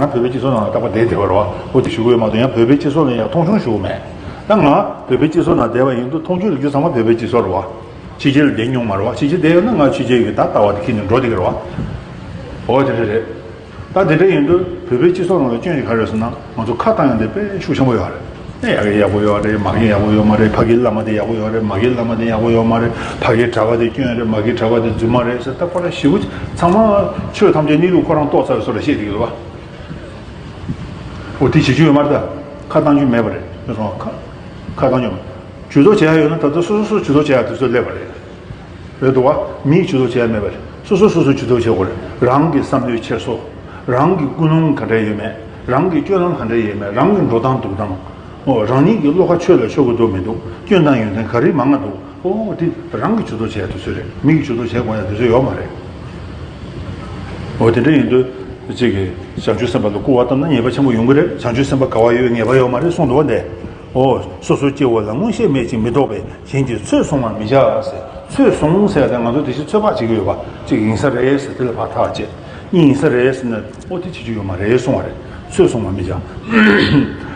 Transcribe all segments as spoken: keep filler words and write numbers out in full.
ང་བོད་པའི་སྤྱི་ཚོགས་ནང་ལ་རྟག་པར་བསྡད་བསྡད་པ་རེད་བ། འོ་དེ་ཞུ་གི་ཡོད་མ་གཏོགས་ཡང་བོད་པའི་སྤྱི་ཚོགས་ལ་ཡང་མཐོང་ཆུང་ཞུ་གི་མེད། ད་ང་བོད་པའི་སྤྱི་ཚོགས་ནང་བསྡད་པ་ཡིན་དུས་མཐོང་ཆུང་ལབ་རྒྱུ་ཚང་མ་བོད་པའི་སྤྱི་ཚོགས་རེད་བ། ཕྱི་རྒྱལ་ལ་བསྡད་མྱོང་མ་རེད་བ། ཕྱི་རྒྱལ་བསྡད་ཡོད་ན་ང་ཕྱི་རྒྱལ་གྱི་ད་ལྟ་བ་དེ་ཁྱེར་ནས་འགྲོ་བསྡད་ཀྱི་རེད་བ། འོ་དེ་འདྲ་རེད། ད་དེ་འདྲ་ཡིན་དུས་བོད་པའི་སྤྱི་ཚོགས་ནང་ལ་སྐྱོན་ཞིག་ག་རེ་རེད་ཟེར་ན། ང་ཚོ་ཁ་བཏང་ཡག་དེ་དཔེ་ཤུགས་ཆེན་པོ་ཡོད་རེད། ཨེ་ཡག་གི་ཡག་པོ་ཡོད་རེད། མ་གི་ཡག་པོ་ཡོད་མ་རེད། ཕ་གིའི་བླ་མ་དེ་ཡག་པོ་ཡོད་རེད། མ་གིའི་བླ་མ་དེ་ཡག་པོ་ཡོད་མ་རེད། ཕ་གིའི་གྲྭ་པ་དེ་སྐྱོན་རེད། མ་གིའི་གྲྭ་པ་དེ་རྫུན་མ་རེད་ཟེར། ད་ཁོ་རང་ཞེ་པོ་ཚང་མ་ཆོས་ཐམས་ཅད་གནས་ལུགས་ཁོ་རང་རྟོགས་ཚར་བའི་བཟོ་འདྲ་བཤད་བསྡད་ཀྱི་རེད་བ། འོ་དེ་བྱེད་རྒྱུ་ཡོད་མ་རེད། ད་ཁ་བཏང་རྒྱུ་མེད་པ་རེད། ཁ་ཁ་བཏང་རྒྱུ་མེད། ཇུས་གཏོགས་བྱེད་ཡག་ཡོད་ན་ད་ལྟ་སོ་སོ་སོ་ཇུས་གཏོགས་བྱེད་ཡག་དུས་ཚོད་སླེབས་པ་རེད། རེད་འདུག་བ། མིས་ཇུས་གཏོགས་བྱེད་ཡ་མེད་པ་རེད། སོ་སོ་སོ་སོ་ཇུས་གཏོགས་བྱེད་དགོས་རེད། རང་གི་བསམ་བློའི་འཁྱེར་སོ། རང་གི་ཀུན་སློང་ག་འདྲ་ཡོད་མེད། རང་གི་སྤྱོད་ལམ་ག་འདྲ་ཡོད་མེད། རང་གི་འགྲོ་སྟངས་འདུག་སྟངས། ཨོ་རང་ཉིད་ཀྱི་བློ་ཁ་ཆོས་ལ་ཕྱོགས་ཀྱི་འདུག་མི་འདུག་སྐྱོན་དང་ཡོན་ཏན་ག་རེ་མང་ང་འདུག་ཨོ་དེ་རང་གི་ཇུས་གཏོགས་བྱེད་ཡ་དུས་ཚོད་རེད། མི་གི་ཇུས་གཏོགས་བྱེད་དགོས་ཡ་དུས་ཚོད་ཡོད་མ་རེད། ཨོ་དེ་འདྲ་ཡིན་དུས་གཅིག་གིས་བྱང་ཆུབ་སེམས་དཔའ་ལ་སྐུར་བ་བཏབ་ན་ཉེས་པ་ཆེན་པོ་ཡོང་གི་རེད། བྱང་ཆུབ་སེམས་དཔའ་ག་བ་ཡོད་ངེས་པ་ཡོད་མ་རེད་གསུངས་འདུག་བ་འདས། ཨོ། སོ་སོའི་སྐྱེ་བོ་ལ་མངོན་ཤེས་མེད་ཅིང་མི་རྟོག་པས། གཞན་གྱིས་ཚོད་བཟུང་བར་མི་བྱ་ཟེར། ཚོད་བཟུང་ཟེར་ཡ་དེ་ང་ཚོ་དེ་བཞིན་ཚོད་དཔག་བྱེད་ཀྱི་ཡོད་པ། གཅིག་ཡིན་ས་རེད་ཟེར་དེ་ལ་ཕར་ཐག་བཅད། གཉིས་ཡིན་ས་རེད་ཟེར་ན་ཨོ་དེ་བྱེད་རྒྱུ་ཡོད་མ་རེད་གསུང་བ་རེད། ཚོད་བཟུང་བར་མི་བྱ།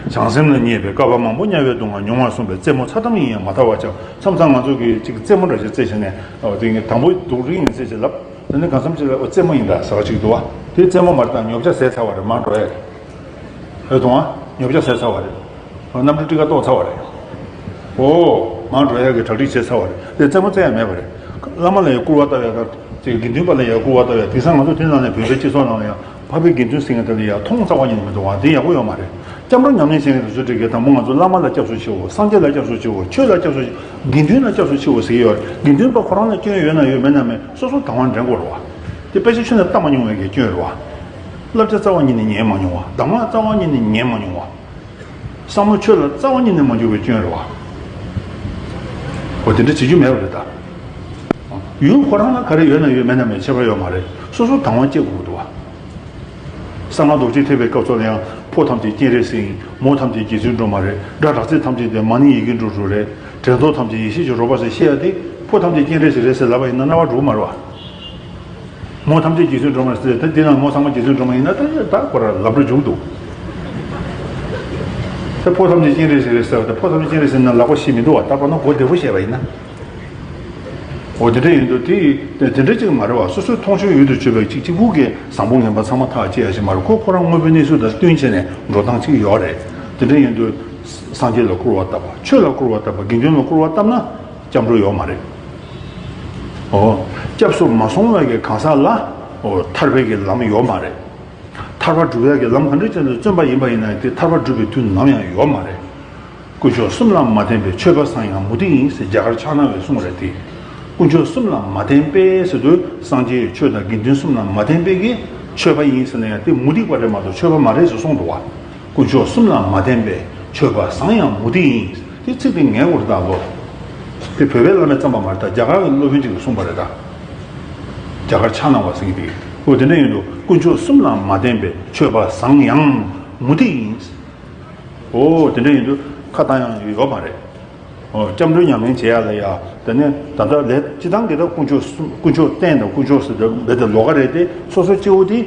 བྱང་སེམས་ལ་བརྙས་པའི་བསྐལ་པ་མང་པོ་དམྱལ་བའི་སྡུག་བསྔལ་མྱོང་བར་གསུངས་པས། རྩེད་མོ་མཚར་གཏམ་ཡིན་ཡང་མ་ཐར་བར་བྱ། མཚམས་མཚམས་ང་ཚོ་གིས་གཅིག་རྩེད་མོ་འདྲ་ཞིག་རྩེས་བྱས་ནས་ཨོ་དེ་ངས་དང་པོ་སྡུག་རིགས་ཡིན་རྩེས་བྱས་ལབ། དེ་ནས་གང་འཚམ་ཅིག་ལ་ཨོ་རྩེད་མོ་ཡིན་ད་ཟེར་བ་ཅིག་འདུག་བ། དེ་རྩེད་མོ་མ་རེད་ད། ཉོ་ཆ་ཟས་ཚར་བ་རེད། མར་འགྲོ་ཡ་རེད། ཨེ་དང་བ། ཉོ་ཆ་ཟས་ཚར་བ་རེད། གནམ་གྲུ་ཊི་ཀ་ཊི་གཏོང་ཚར་བ་རེད། ཨོ། མར་འགྲོ་ཡ་གི་གྲ་སྒྲིག་བྱས་ཚར་བ་རེད། དེ་རྩེད་མོ་རྩེ་ཡ་མེད་པ་རེད། བླ་མ་ལ་ཡང་སྐུར་བ་བཏབ་ཡ་དང་། དེ་དགེ་འདུན་པ་ལ་ཡང་སྐུར་བ་བཏབ་ཡ། དེང་སང་ང་ཚོ་དེ་ནང་ནས་བོད་པའི་སྤྱི་ཚོགས་ནང་ལ་ཡང་འཕགས་པའི་དགེ་འདུན་ཟེར་མཁན་དེ་ལ་ཡང་མཐོང་རྩ་བ་ཉིད་ནས་མི་འདུག་བ། དེ་ཡག་པོ་ཡོད་མ་རེད། སྐྱབས་འགྲོ་ཉམས་ལེན་བྱེད་མཁན་དེ་ཚོ་འགྲིག་གི། དང་པོ་ང་ཚོ་བླ་མ་ལ་སྐྱབས་སུ་མཆིའོ། སངས་རྒྱས་ལ་སྐྱབས་སུ་མཆིའོ། ཆོས་ལ་སྐྱབས་སུ་མཆིའོ། དགེ་འདུན་ལ་སྐྱབས་སུ་མཆིའོ་ཟེར་གྱི་ཡོད་རེད། དགེ་འདུན་པ་ཁོ་རང་ལ་སྐྱོན་ཡོད་ན་ཡོད། མེད་ན་མེད། སོ་སོ་དང་བ་འདྲེན་དགོས་རེད་བ། དེ་དཔེ་ཆ་ཁྱོན་ནས་ལྟ་མ་མྱོང་བའི་གི་སྐྱོན་རེད་བ། བསླབ་བྱ་རྩ་བ་ཉིད་ནས་ཉན་མ་མྱོང་བ། གདམས་ངག་རྩ་བ་ཉིད་ནས་ཉན་མ་མྱོང་བ། བསམ་བློ་ཆོས་ལ་རྩ་བ་ཉིད་ནས་མ་འཇུག་པའི་སྐྱོན་རེད་བ། འོ་དེ་འདྲ་བྱེད་རྒྱུ་མེད་པ་རེད་ད། ཡུལ་ཁོ་རང་ལ་ག་རེ་ཡོད་ན་ཡོད། མེད་ན་མེད། ཁྱད་པར་ཡོད་མ་རེད། སོ་སོ་དང་བ་སྐྱེ་དགོས་ཀྱི་འདུག་བ། གསང་སྔགས་རྡོ་རྗེ་ཐེག་པའི་སྐབས་སུ་ལ་ཡང་ཕོ་ཐམས་ཅད་སྤྱན་རས་གཟིགས་ཡིན། མོ་ཐམས་ཅད་རྗེ་བཙུན་སྒྲོལ་མ་རེད། སྒྲ་གྲགས་ཚད་ཐམས་ཅད་དེ་མ་ཎི་ཡི་གེ་འབྲུ་དྲུག་རེད། དྲན་རྟོག་ཐམས་ཅད་ཡེ་ཤེས་ཀྱི་རོལ་པ་ཟེར་བཤད་ཡ་དེ། ཕོ་ཐམས་ཅད་སྤྱན་རས་གཟིགས་རེད་ཟེར་ལབ་པ་ཡིན་ན་རྣ་བ་འགྲོ་གི་མ་རེད་བ། མོ་ཐམས་ཅད་རྗེ་བཙུན་སྒྲོལ་མ་ཟེར་ད་འདི་ན་མོ་ཚང་མ་རྗེ་བཙུན་སྒྲོལ་མ་ཡིན་ན་ད་ད་ཁོ་ར་ལབ་འགྲོ་འཇུག་འདུག་ད་ཕོ་ཐམས་ཅད་སྤྱན་རས་གཟིགས་རེད་ཟེར་བ་ད་ཕོ་ཐམས་ཅད་སྤྱན་རས་གཟིགས་ན་ལག་པ་ཤི་མི་འདུག་བ། ད་པ་ན་གོ་བདེ་པོ་བཤད་པ་ཡིན་ན། འོ་དེ་འདྲ་ཡིན་དུས་དེ་དེ་འདྲ་ཅིག་མ་རེད་བ། སོ་སོའི་མཐོང་ཆོས་ཡུལ་དུ་ཆུད་པའི་ཅིག་གཅིག་པུ་གི་བཟང་པོ་ངན་པ་ཚང་མ་ཐག་བཅད་ཡ་ཞིག་མ་རེད། ཁོ་ཁོ་རང་དངོས་པོའི་གནས་ཚུལ་དང་བསྟུན་བྱས་ནས་འགྲོ་སྟངས་ཅིག་ཡོད་རེད། དེ་འདྲ་ཡིན་དུས་སངས་རྒྱས་ལ་སྐུར་བ་བཏབ་པ། ཆོས་ལ་སྐུར་བ་བཏབ་པ། དགེ་འདུན་ལ་སྐུར་བ་བཏབ་ན་སྐྱབས་འགྲོ་ཡོད་མ་རེད། ཨོ། སྐྱབས་སུ་མ་སོང་བའི་གི་གང་ཟག་ལ། ཨོ། ཐར་པའི་གི་ལམ་ཡོད་མ་རེད། ཐར་པ་སྒྲུབ་ཡ་གི་ལམ་ག་འདྲ་ཅན་དུ་བརྩོན་པ་ཡིན་པ་ཡིན་ན་དེ་ཐར་པ་སྒྲུབ་པའི་དུས་ནམ་ཡང་ཡོད་མ་རེད། དཀོན་མཆོག་གསུམ་ལ་མ་བརྟེན་པའི་ཆོས་པ་བཟང་ཡང་མུ་སྟེགས་ཡིན་ཟེར་རྒྱ་གར་ཕྱག་ན་བའི་གསུང་རེད་དེ། དཀོན་མཆོག་གསུམ་ལ་མ་བརྟེན་པའི་ཟེར་དུས་སངས་རྒྱས་ཆོས་དང་དགེ་འདུན་གསུམ་ལ་མ་བརྟེན་པའི་གི་ཆོས་པ་ཡིན་ཟེར་ན་ཡང་དེ་མུ་སྟེགས་པ་རེད་མ་གཏོགས་ཆོས་པ་མ་རེད་ཟེར་གསུངས་འདུག་བ། དཀོན་མཆོག་གསུམ་ལ་མ་བརྟེན་པའི་ཆོས་པ་བཟང་ཡང་མུ་སྟེགས་ཡིན། དེ་ཚིག་དེ་ངའི་འུར་ད་ལོ། དེ་བོད་པའི་བླ་མས་བརྩམས་པ་མ་རེད་ད། རྒྱ་གར་གྱི་སློབ་དཔོན་ཅིག་གིས་གསུངས་པ་རེད་ད། རྒྱ་གར་ཕྱག་ན་བ་ཟེར་གྱི་འདུག་འོ་དེ་འདྲ་ཡིན་དུས་དཀོན་མཆོག་གསུམ་ལ་མ་བརྟེན་པའི་ཆོས་པ་བཟང་ཡང་མུ་སྟེགས་ཡིན། འོ་དེ་འདྲ་ཡིན་དུས་ཁ་བཏང་ཡང་ཡོད་མ་རེད། ཨོ། སྐྱབས་འགྲོའི་ཉམས་ལེན་བྱེད་ཡ་ལ་ཡ། དེ་ནས་ད་ལྟ་ལས་སྤྱི་བཏང་གི་ད་དཀོན་མཆོག་གསུམ། དཀོན་མཆོག་རྟེན་དང་དཀོན་མཆོག་ཟེར་ཏེ་འབད་དེ་ལོགས་ཀ་རེད་དེ། སོ་སོ་སྐྱེ་བོ་དེ།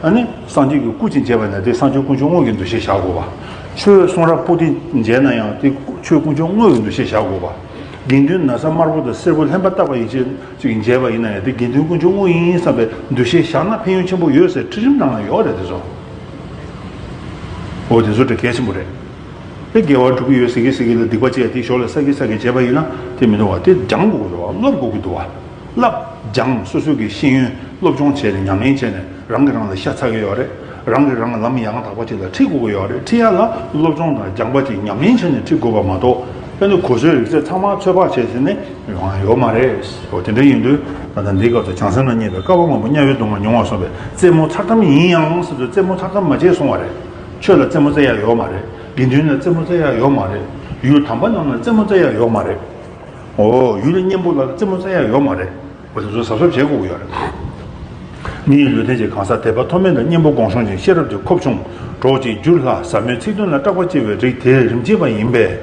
ཨ་ནི་སངས་རྒྱས་ཀྱི་སྐུ་ཅིག་མཇལ་བ་ན་དེ་སངས་རྒྱས་དཀོན་མཆོག་དངོས་ཀྱི་འདུ་ཤེས་བཞག་དགོས་པ། ཆོས་གསུང་རབ་པོ་ཏི་མཇལ་ན་ཡང་དེ་ཆོས་དཀོན་མཆོག་དངོས་ཀྱི་འདུ་ཤེས་བཞག་དགོས་པ། དགེ་འདུན་ན་བཟའ་དམར་པོ་དང་སེར་པོ་ལྷན་པ་བཏགས་པ་ཡིན་ཕྱིར་ཅིག་མཇལ་བ་ཡིན་ན་ཡང་དེ་དགེ་འདུན་དཀོན་མཆོག་དངོས་ཡིན་བསམ་པའི་འདུ་ཤེས་བཞག་ན་ཕན་ཡོན་ཆེན་པོ་ཡོད་ཟེར་ཁྲིད་རིམ་ནང་ལ་ཡོད་རེད་དེ་ཚོ། འོ་དེ་ཚོ་དེ་གལ་ཆེན་པོ་རེད། དེ་དགེ་བ་སྒྲུབ་ཀྱི་ཡོད་ཟེར་གི་ཟེར་གི་ལ་སྡིག་པ་བྱས་དེ་ཞོར་ལ་བསགས་གི་བསགས་གི་བྱས་པ་ཡིན་ན་དེ་མི་འདུག་བ། དེ་སྦྱང་དགོས་ཀྱི་འདུག་བ། སློབ་དགོས་ཀྱི་འདུག་བ། བསླབ་སྦྱང་སོ་སོ་གི་ཤེས་ཡོན་སློབ་སྦྱོང་བྱས་ནས་ཉམས་ལེན་བྱས་ནས་རང་གིས་རང་ལ་ཤ་ཚ་གི་ཡོད་རེད། རང་གིས་རང་ལ་ལམ་ཡང་དག་པ་ཅིག་ལ་ཁྲིད་དགོས་ཀྱི་ཡོད་རེད། ཁྲིད་ཡ་ལ་སློབ་སྦྱོང་དང་སྦྱངས་པ་ཅིག་ཉམས་ལེན་བྱས་ནས་ཁྲིད་དགོས་པ་མ་གཏོགས་ཨ་ནི་གོ་སོའི་རིག་རྩལ་ཚང་མ་ཚོད་དཔག་བྱས་ཟིན་ནས། ཡོང་ཡ་ཡོད་མ་རེད། འོ་དེ་འདྲ་ཡིན་དུས་ད་ལྟ་འདིའི་སྐབས་སུ་བྱང་སེམས་ལ་བརྙས་པའི་བསྐལ་པ་མང་པོ་དམྱལ་བའི་སྡུག་བསྔལ་མྱོང་བར་གསུངས་པས། རྩེད་མོ་མཚར་གཏམ་ཡིན་ཡང་ཟེར་དུས་རྩེད་མོ་མཚར་གཏམ་མ་བྱེད་གསུང་བ་རེད། ཆོས་ལ་རྩེད་མོ་རྩེ་ཡ་ཡོད་མ་རེད། དགེ་འདུན་ལ་རྩེད་མོ་རྩེ་ཡ་ཡོད་མ་རེད། ཡུལ་དམ་པ་རྣམས་ལ་རྩེད་མོ་རྩེ་ཡ་ཡོད་མ་རེད། འོ་ཡུལ་གཉན་པོ་ལ་རྩེད་མོ་རྩེ་ཡ་ཡོད་མ་རེད། འོ་དེ་ཚོ་གཟབ་གཟབ་བྱེད་དགོས་ཀྱི་ཡོད་རེད། མི་ཡི་ལུས་རྟེན་གྱི་གང་ཟག་དད་པ་མཐོ་དམན་དང་གཉེན་པོ་སྒོམ་བྱུང་ཅིང་ཤེས་རབ་ཀྱི་ཁོབ་ཆུང་གྲོགས་ཀྱི་རྒྱུ་ལྷ་ཟབ་མོའི་ཚིག་དོན་ལ་སྐྲག་པ་སྐྱེ་བའི་རིགས་དེ་རིམ་གྱིས་པ་ཡིན་པས།